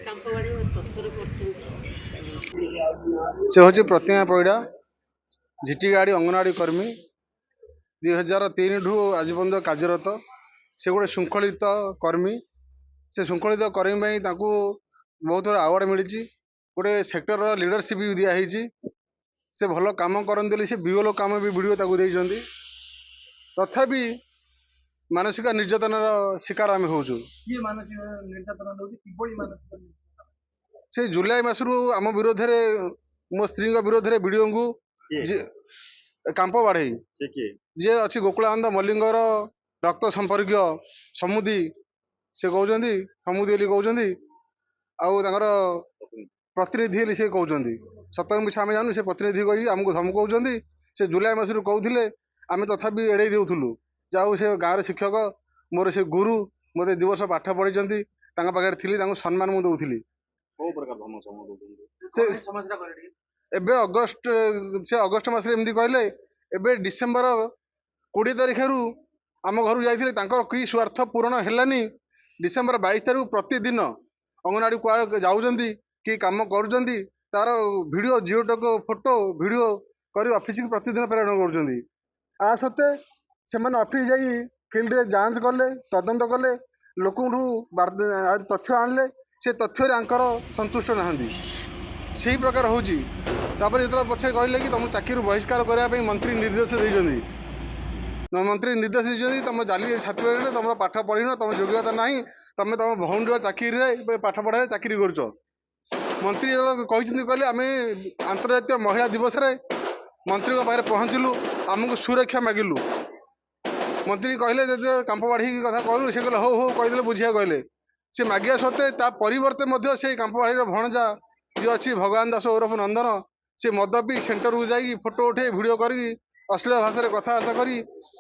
କାମ୍ପ ବାଢ଼େଇ torture କରୁଛନ୍ତି। ସେ ହେଉଛି ପ୍ରତିମା ପରିଡ଼ା, ଝିଟିଗାଡ଼ି ଅଙ୍ଗନବାଡ଼ି କର୍ମୀ। 2003ଠୁ ଆଜି ପର୍ଯ୍ୟନ୍ତ କାର୍ଯ୍ୟରତ। ସେ ଗୋଟେ ଶୃଙ୍ଖଳିତ କର୍ମୀ। ସେ ଶୃଙ୍ଖଳିତ କର୍ମୀ ପାଇଁ ତାଙ୍କୁ ବହୁତ ଆୱାର୍ଡ଼ ମିଳିଛି, ଗୋଟେ ସେକ୍ଟରର ଲିଡରସିପ୍ ବି ଦିଆହେଇଛି। ସେ ଭଲ କାମ କରନ୍ତି ବୋଲି ସେ ବିଓଲ କାମ ବି ବିଡ଼ିଓ ତାକୁ ଦେଇଛନ୍ତି। ତଥାପି ମାନସିକ ନିର୍ଯାତନାର ଶିକାର ଆମେ ହେଉଛୁ। କିଏ ମାନସିକ ନିର୍ଯାତନା ଦଉଛି? କିଭଳି ମାନସିକ ନିର୍ଯାତନା? ସେ ଜୁଲାଇ ମାସରୁ ଆମ ବିରୋଧରେ, ମୋ ସ୍ତ୍ରୀଙ୍କ ବିରୋଧରେ ବିଡ଼ିଓଙ୍କୁ କାମ୍ପ ବାଢ଼େଇ। ସେ କିଏ? ଯିଏ ଅଛି ଗୋକୁଳାନନ୍ଦ ମଲ୍ଲିକଙ୍କର ରକ୍ତ ସମ୍ପର୍କୀୟ ସମୁଦି, ସେ କହୁଛନ୍ତି, ସମୁଦି ବୋଲି କହୁଛନ୍ତି ଆଉ ତାଙ୍କର ପ୍ରତିନିଧି ବୋଲି ସେ କହୁଛନ୍ତି। ସତ ମିଛ ଆମେ ଜାଣୁ। ସେ ପ୍ରତିନିଧି କହିକି ଆମକୁ ଧମକଉଛନ୍ତି। ସେ ଜୁଲାଇ ମାସରୁ କହୁଥିଲେ, ଆମେ ତଥାପି ଏଡ଼େଇ ଦେଉଥିଲୁ। ଯାଉ ସେ ଗାଁର ଶିକ୍ଷକ, ମୋର ସେ ଗୁରୁ, ମୋତେ 2 ବର୍ଷ ପାଠ ପଢ଼ିଛନ୍ତି, ତାଙ୍କ ପାଖରେ ଥିଲି, ତାଙ୍କୁ ସମ୍ମାନ ମୁଁ ଦେଉଥିଲି। କୋଉ ପ୍ରକାର ଧମକ ଚମକ ଦଉଛନ୍ତି? ସେ ଏବେ ଅଗଷ୍ଟ, ସେ ଅଗଷ୍ଟ ମାସରେ ଏମିତି କହିଲେ। ଏବେ ଡିସେମ୍ବର 20 ତାରିଖରୁ ଆମ ଘରକୁ ଯାଇଥିଲେ, ତାଙ୍କର କି ସ୍ୱାର୍ଥ ପୂରଣ ହେଲାନି। ଡିସେମ୍ବର 22 ତାରିଖ ପ୍ରତିଦିନ ଅଙ୍ଗନବାଡ଼ି କୁଆଡ଼େ ଯାଉଛନ୍ତି କି କାମ କରୁଛନ୍ତି, ତାର ଭିଡ଼ିଓ, ଜିଓଟକ ଫଟୋ ଭିଡ଼ିଓ କରି ଅଫିସକୁ ପ୍ରତିଦିନ ପ୍ରେରଣ କରୁଛନ୍ତି। ଆ ସତ୍ତ୍ୱେ ସେମାନେ ଅଫିସ ଯାଇ ଫିଲ୍ଡରେ ଯାଞ୍ଚ କଲେ, ତଦନ୍ତ କଲେ, ଲୋକଙ୍କଠୁ ତଥ୍ୟ ଆଣିଲେ। ସେ ତଥ୍ୟରେ ଆଙ୍କର ସନ୍ତୁଷ୍ଟ ନାହାନ୍ତି। ସେଇ ପ୍ରକାର ହେଉଛି। ତାପରେ ଯେତେବେଳେ ପଛେ କହିଲେ କି ତୁମ ଚାକିରିରୁ ବହିଷ୍କାର କରିବା ପାଇଁ ମନ୍ତ୍ରୀ ନିର୍ଦ୍ଦେଶ ଦେଇଛନ୍ତି, ମନ୍ତ୍ରୀ ନିର୍ଦ୍ଦେଶ ଦେଇଛନ୍ତି, ତୁମ ଜାଲି ସାର୍ଟିଫିକେଟ୍, ତୁମର ପାଠ ପଢ଼ିନ, ତୁମ ଯୋଗ୍ୟତା ନାହିଁ, ତୁମେ ତୁମ ଭଉଣୀର ଚାକିରିରେ ପାଠ ପଢ଼ାରେ ଚାକିରି କରୁଛ। ମନ୍ତ୍ରୀ ଯେତେବେଳେ କହିଛନ୍ତି, କହିଲେ, ଆମେ ଆନ୍ତର୍ଜାତୀୟ ମହିଳା ଦିବସରେ ମନ୍ତ୍ରୀଙ୍କ ପାଖରେ ପହଞ୍ଚିଲୁ, ଆମକୁ ସୁରକ୍ଷା ମାଗିଲୁ। ମନ୍ତ୍ରୀ କହିଲେ, ଯଦି କାମ୍ପ ବାଢ଼େଇ କଥା କହିଲୁ, ସେ କହିଲେ ହଉ ହଉ କହିଦେଲେ, ବୁଝିବା କହିଲେ। ସେ ମାଗିବା ସତ୍ତ୍ୱେ ତା ପରିବର୍ତ୍ତେ ମଧ୍ୟ ସେଇ କାମ୍ପ ବାଢ଼େଇର ଭଣଜା ଯିଏ ଅଛି ଭଗବାନ ଦାସ ଓରଫ ନନ୍ଦନ, ସେ ମଦ ପିଇ ସେଣ୍ଟରକୁ ଯାଇକି ଫଟୋ ଉଠେଇ, ଭିଡ଼ିଓ କରିକି, ଅଶ୍ଳୀଳ ଭାଷାରେ କଥାବାର୍ତ୍ତା କରି,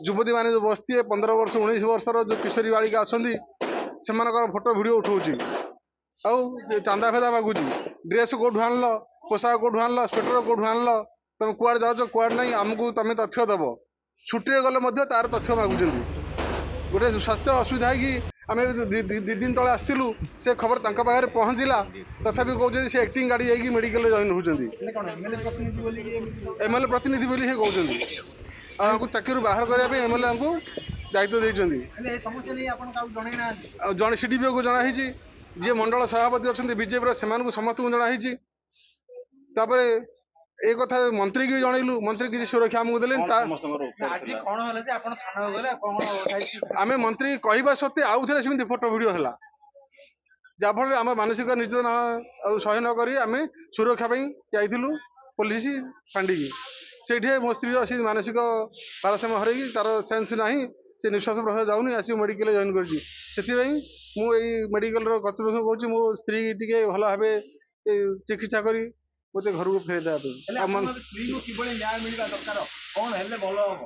ଯୁବତୀମାନେ ଯେଉଁ ବସିଥିବେ, 15 ବର୍ଷ 19 ବର୍ଷର ଯେଉଁ କିଶୋରୀ ବାଳିକା ଅଛନ୍ତି, ସେମାନଙ୍କର ଫଟୋ ଭିଡ଼ିଓ ଉଠଉଛି ଆଉ ଚାନ୍ଦା ଫେଦା ମାଗୁଛି। ଡ୍ରେସ୍ କେଉଁଠୁ ଆଣିଲ, ପୋଷାକ କେଉଁଠୁ ଆଣିଲ, ସ୍ୱେଟର କେଉଁଠୁ ଆଣିଲ, ତମେ କୁଆଡ଼େ ଯାଉଛ କୁଆଡ଼େ ନାହିଁ, ଆମକୁ ତମେ ତଥ୍ୟ ଦେବ। ଛୁଟିରେ ଗଲେ ମଧ୍ୟ ତାର ତଥ୍ୟ ମାଗୁଛନ୍ତି। ଗୋଟେ ସ୍ୱାସ୍ଥ୍ୟ ଅସୁବିଧା ହେଇକି ଆମେ 2 ଦିନ ତଳେ ଆସିଥିଲୁ, ସେ ଖବର ତାଙ୍କ ପାଖରେ ପହଞ୍ଚିଲା। ତଥାପି କହୁଛନ୍ତି, ସେ ଆକ୍ଟିଂ ଗାଡ଼ି ଯାଇକି ମେଡ଼ିକାଲରେ ଜଏନ୍ ହେଉଛନ୍ତି। କଣ ଏମଏଲଏ ପ୍ରତିନିଧି ବୋଲି? ଏମଏଲଏ ପ୍ରତିନିଧି ବୋଲି ସେ କହୁଛନ୍ତି ଆଉ ଆଙ୍କୁ ଚାକିରିରୁ ବାହାର କରିବା ପାଇଁ ଏମଏଲଏ ଆଙ୍କୁ ଦାୟିତ୍ୱ ଦେଇଛନ୍ତି। ହେଲେ ଏ ସମସ୍ୟା ନେଇ ଆପଣ କାହାକୁ ଜଣେଇ ନାହାନ୍ତି? ଆଉ ଜଣେ ସିଡିପିଓକୁ ଜଣା ହେଇଛି, ଯିଏ ମଣ୍ଡଳ ସଭାପତି ଅଛନ୍ତି ବିଜେପିର, ସେମାନଙ୍କୁ ସମସ୍ତଙ୍କୁ ଜଣା ହେଇଛି। ତାପରେ ଏ କଥା ମନ୍ତ୍ରୀକି ବି ଜଣେଇଲୁ, ମନ୍ତ୍ରୀ କିଛି ସୁରକ୍ଷା ଆମକୁ ଦେଲେନି। ତା ସମସ୍ତଙ୍କର ଉପର ଆଜି ଥିଲା। କଣ ହେଲା ଯେ ଆପଣ ଥାନାକୁ ଗଲେ? କଣ ଆମେ ମନ୍ତ୍ରୀ କହିବା ସତ୍ତ୍ୱେ ଆଉ ଥରେ ସେମିତି ଫଟୋ ଭିଡ଼ିଓ ହେଲା, ଯାହାଫଳରେ ଆମ ମାନସିକ ନିର୍ଯାତନା ଆଉ ସହ୍ୟ ନ କରି ଆମେ ସୁରକ୍ଷା ପାଇଁ ଯାଇଥିଲୁ ପୋଲିସ ଫାଣ୍ଡିକି। ସେଇଠି ମୋ ସ୍ତ୍ରୀ ଆସି ମାନସିକ ଭାରସାମ୍ୟ ହରେଇକି, ତାର ସେନ୍ସ ନାହିଁ, ସେ ନିଶ୍ୱାସ ପ୍ରଶ୍ୱାସ ଯାଉନି, ଆସି ମେଡ଼ିକାଲରେ ଜଏନ୍ କରିଛି। ସେଥିପାଇଁ ମୁଁ ଏଇ ମେଡ଼ିକାଲର କର୍ତ୍ତୃପକ୍ଷ କହୁଛି, ମୋ ସ୍ତ୍ରୀ ଟିକେ ଭଲ ଭାବେ ଚିକିତ୍ସା କରି ମୋତେ ଘରକୁ ଫେରାଇ ଦେବା ପାଇଁ। ହେଲେ ଆଉ ଆପଣଙ୍କ ସ୍ତ୍ରୀକୁ କିଭଳି ନ୍ୟାୟ ମିଳିବା ଦରକାର? କଣ ହେଲେ ଭଲ ହବ?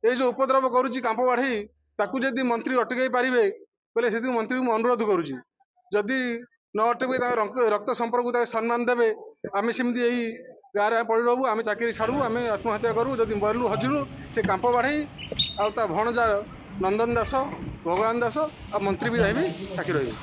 ଏଇ ଯେଉଁ ଉପଦ୍ରବ କରୁଛି କାମ୍ପ ବାଢ଼େଇ, ତାକୁ ଯଦି ମନ୍ତ୍ରୀ ଅଟକାଇ ପାରିବେ ବୋଲେ ସେଥିପାଇଁ ମନ୍ତ୍ରୀଙ୍କୁ ମୁଁ ଅନୁରୋଧ କରୁଛି। ଯଦି ନ ଅଟକେଇ ତାଙ୍କ ରକ୍ତ ସମ୍ପର୍କକୁ ତାକୁ ସମ୍ମାନ ଦେବେ, ଆମେ ସେମିତି ଏଇ ଗାଁରେ ପଡ଼ି ରହିବୁ, ଆମେ ଚାକିରି ଛାଡ଼ିବୁ, ଆମେ ଆତ୍ମହତ୍ୟା କରିବୁ। ଯଦି ମରିଲୁ ହଜିଲୁ, ସେ କାମ୍ପ ବାଢ଼େଇ ଆଉ ତା ଭଣଜା ନନ୍ଦନ ଦାସ, ଭଗବାନ ଦାସ ଆଉ ମନ୍ତ୍ରୀ ବି ଦାୟୀ ବି ସାକ୍ଷୀ ରହିବେ।